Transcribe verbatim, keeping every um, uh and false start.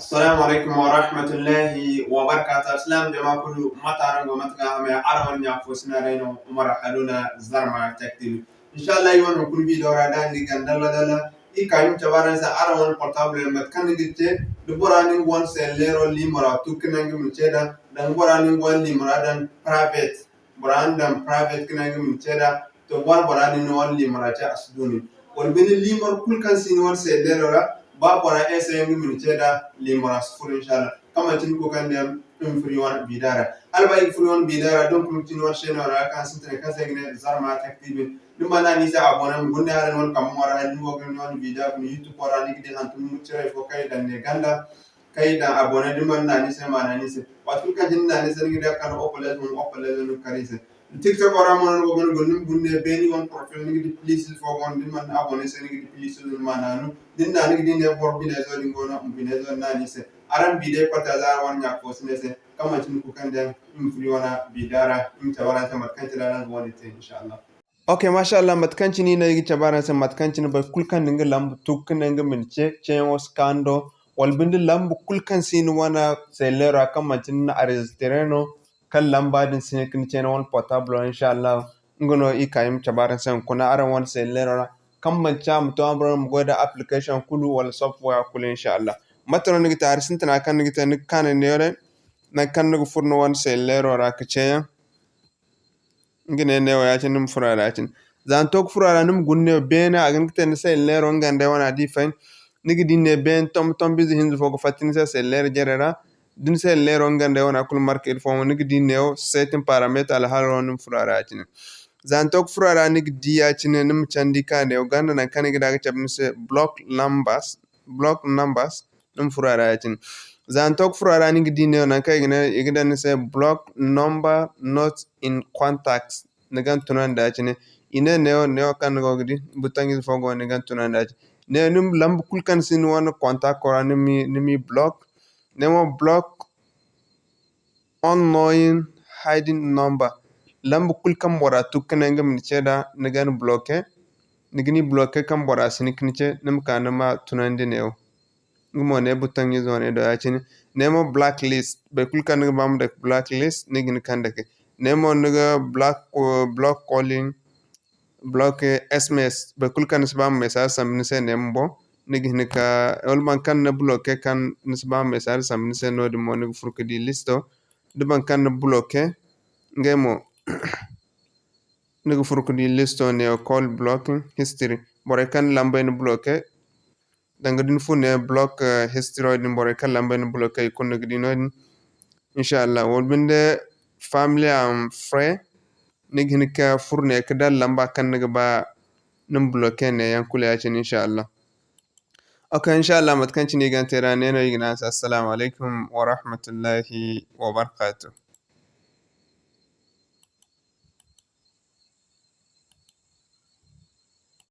Assalamu alaikum wa rahmatullahi wa barakatuh. Alsilaam jama kulu, mate araŋ go, mate ga hamay? Araŋ wane ɲa fo sina day no, Umar Haruna, Zarma Tech T V. Inshallah, i wane hunkuna video ra da ni gana dalla dalla. I ka i ma cabe araŋ se araŋ wane portable mate kaŋ ni ga te, da bora na nga wane selleero liimo ra tun ka ne nga ma ni ce nd'a, da bora na nga wane liimo ra daŋ private, bora na daŋ private ka ne nga ma ni ce nd'a, to, ba bora na ni wane liimo ra ce, a si du nin. Wala binde liimar kulu kaŋ si ni wane selleero ra, ba bora essayer nga ma ni ce nd'a, liimo ra si furo, inshallah. Kaŋ manti ni koy kaŋ day i ma furo i wane video ra. Hala ba i ga furo i wane video ra, donc ni ga ti ni wane chaîne ra kaŋ sintina kaŋ se i ga ne Zarma Tech T V. Da ni mana naŋ a ni se abonné, ma guna hala ni wane kambe mo ra, hala ni go ga ni wane video guna YouTube ra, ni ga di hantum ciray fo kaŋ i daŋ ne ganda, kaŋ i daŋ abonné. Da ni mana naŋ a ni se, ma naŋ a ni se. Waati kulu kaŋ cine ni naŋ a ni se, ni ga di a ga kande opalez mo, opalez no ni ga kar i se. TikTok ra mo no ni go ga guna, ni ma guna ne beene wane profil, ni ga di plus fo go no, da ni mana abonné se, ni ga di plus no, ni ma naanu. Da ni naanu, ni ga di ne boro binezo din go no, binezo din naanu i se. Araŋ video partager araŋ wane ɲa fo sina se, kaŋ manti ni koy kaŋ day i ma furo i wane video ra, i ma cabe araŋ se mate kaŋ cine araŋ ga wane te, inshallah. Ok, mashallah, mate kaŋ cine i ne i ga cabe araŋ se, mate kaŋ cine boro kulu kaŋ na nga lamba tun ka ne nga ma ni ce, ceeyaŋo si ka ni do, wala binde lamba kulu kaŋ si ni wane selleero ra kaŋ manti ni na enregistrer no, kaŋ lamba din si hin ka ni ce ni wane portable ra, inshallah, nga no i ka i ma cabe araŋ se hunkuna araŋ wane selleero ra, kaŋ manti a ma to araŋ ma goy da application kulu wala software kulu, inshallah. Mate no ni ga te? Hari sintina kaŋ ni ga te, ni ga ka ne neewo day, nangu kaŋ ni ga furo ni wane selleero ra ka ceeyaŋ. Nga ne neewo ya-cine, ni ma furo a ra ya-cine. Za ni to ka furo a ra, ni ma guna neewo beene, a ga hin ga te ni selleero nga nda ay wane a di fay. Ni ga di ne beene, tombo-tombo ize hinza fo ga fatta ni se selleero jare ra. Da ni selleero nga nda ay wane a kulu marka iri fo mo, ni ga di neewo setting paramètre alhaalo no, ni ma furo a ra ya-cine. Za ni to ka furo a ra, ni ga di ya-cine, ni ma candi ka neewo ganda nangu kaŋ ni ga di a ga cabe ni se block numbers, block numbers. Ni ma furo a ra ya-cine. Za ni to ka furo a ra, ni ga di neewo nangu kaŋ i ga ne, i ga daŋ ni se block number not in contacts. Ni ga ni tunandi ya-cine. I ne neewo, neewo kaŋ ni go ga di, bouton ize fo go no, ni ga ni tunandi ya-cine. Neewo ni ma lamba kulu kaŋ ni si ni wane contacto ra, ni m'i, ni m'i block. Ne mo block unknown hidden number. Lamba kulu kaŋ bora tun ka ne nga ma ni ce nd'a, ni ga ni bloquer. Ni ga ni bloquer kaŋ bora si hin ka ni ce, ni ma ka ni ma tunandi neewo. Nga mo ne bouton ize wane do ya-cine. Ne mo blacklist, boro kulu kaŋ ni ga ba ma dake blacklist, ni ga hin kaŋ dake. Ne mo ni ga block, block calling, block S M S, boro kulu kaŋ ni si ba ma message sambu ni se ne mo boŋ, ni ga hin ka, wala boro kaŋ ni bloquer kaŋ ni si ba ma message sambu ni se, noodin mo ni ga furo ka di listo. Da boro kaŋ ni bloquer, ngey mo, ni ga furo ka di listo ne call blocking history. Borey kaŋ ni lambey ni bloquer, danga da ni furo ne block, eh, history din, borey kaŋ lambey ni bloquer, i kulu ni ga di noodin. Inshallah, wala binde family and friend, ni ga hin ka furo ne ka daŋ lamba kaŋ ni ga ba ni ma bloquer ne yaŋ kulu ya-cine, inshallah. Ok, inshallah, mate kaŋ cine i ga te ra, ne no i ga ne a se, assalamu alaikum wa rahmatullahi wa barakatuh.